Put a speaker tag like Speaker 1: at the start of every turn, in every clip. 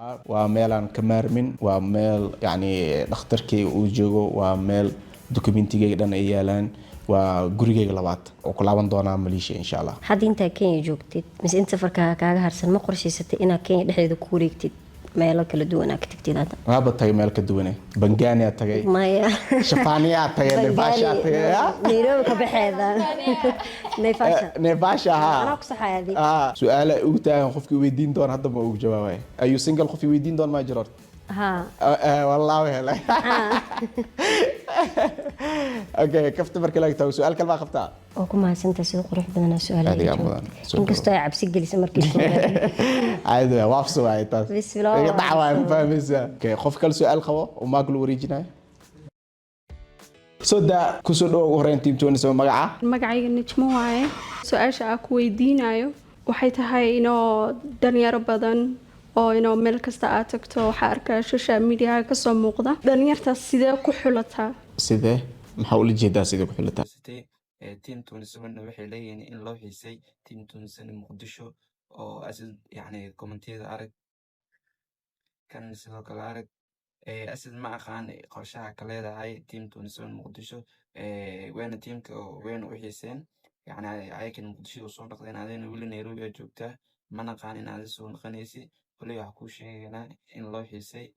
Speaker 1: Waa meelaan ka maarmin, waa meel yani dhakhtarkayga uu joogo, waa meel documentigayga dhan ay yaalaan, waa gurigayga labaad oo ku laaban doonaa Malaysia, insha Allah.
Speaker 2: Hadda intaa Kenya joogtid mise inta safarkaaga kaaga harsan, ma qorshaysatay inaad Kenya dhexdeeda ku wareegtid, meelo kala duwan aad ka tagtid hadda?
Speaker 1: Waaba tagay meel ka duwane, Bangaaniyaa tagay.
Speaker 2: Maya.
Speaker 1: Shafaaniyaa tagay, Naivashaa tagay.
Speaker 2: Nairobi ka baxeeda, Naivasha.
Speaker 1: Naivasha ha.
Speaker 2: Anaa ku saxaya adi.
Speaker 1: Ah, su-aala ugu taagan qofkii weydiin doona hadda ma ugu jawaabaya. Ayuu single qofkii weydiin doona maa jiro horta?
Speaker 2: Ha.
Speaker 1: Wallaahi helay. Okay, kafta marka laga tago, su-aal kale baa qabtaa?
Speaker 2: Oo ku mahadsantahay sida qurux badanaa su-aalaha.
Speaker 1: Adigaa mudan. Soo
Speaker 2: Inkastoo ay cabsi gelisa markii koowaad.
Speaker 1: Caadi waay, waafso waay taas.
Speaker 2: Bismillah.
Speaker 1: Iga dhac waay, ma fahmaysaa? Okay, qof kale su-aal qabo oo maag lu wareejinayo soo daa. Kusoo dhawow ugu horeyn Team 27. Magaca?
Speaker 3: Magacayga Nijmo waaye. Su-aasha aan ku weydiinayo waxay tahay inoo dhalinyaro badan oo inoo meel kasta aad tagto waxaa arkaa social mediaha kasoo muuqda, dhalinyartaas sidee ku xulataa?
Speaker 1: Sidee? Maxaa ula jeedaa sidee ku xilataa?
Speaker 4: Sitay Team 27 waxay leeyihiin in loo xiisay Team 27 Muqdisho oo Asad, yacni commentiyada arag kan sidoo kale arag. Asad, ma aqaan qorshaha ka leedahay Team 27 Muqdisho. Wayna teamka wayna u xiiseen, yacni ayakan Muqdisho usoo dhaqdeen, adina weli Nairobi aad joogtaa. Ma naqaan in aad soo naqanaysi. Weli waxaa kuu sheegaynaa in loo xiisay.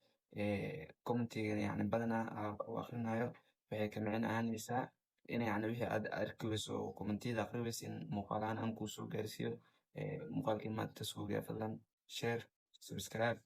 Speaker 4: Commentiga yacni badanaa u akhrinayo waxay ka micno ahaanaysaa in yacni wixii aad arki weyso oo commentiyada akhri weyso in muuqaal ahaan aan kuu soo gaarsiiyo. Muuqaalkii maanta soo gaar, fadlan share, subscribe.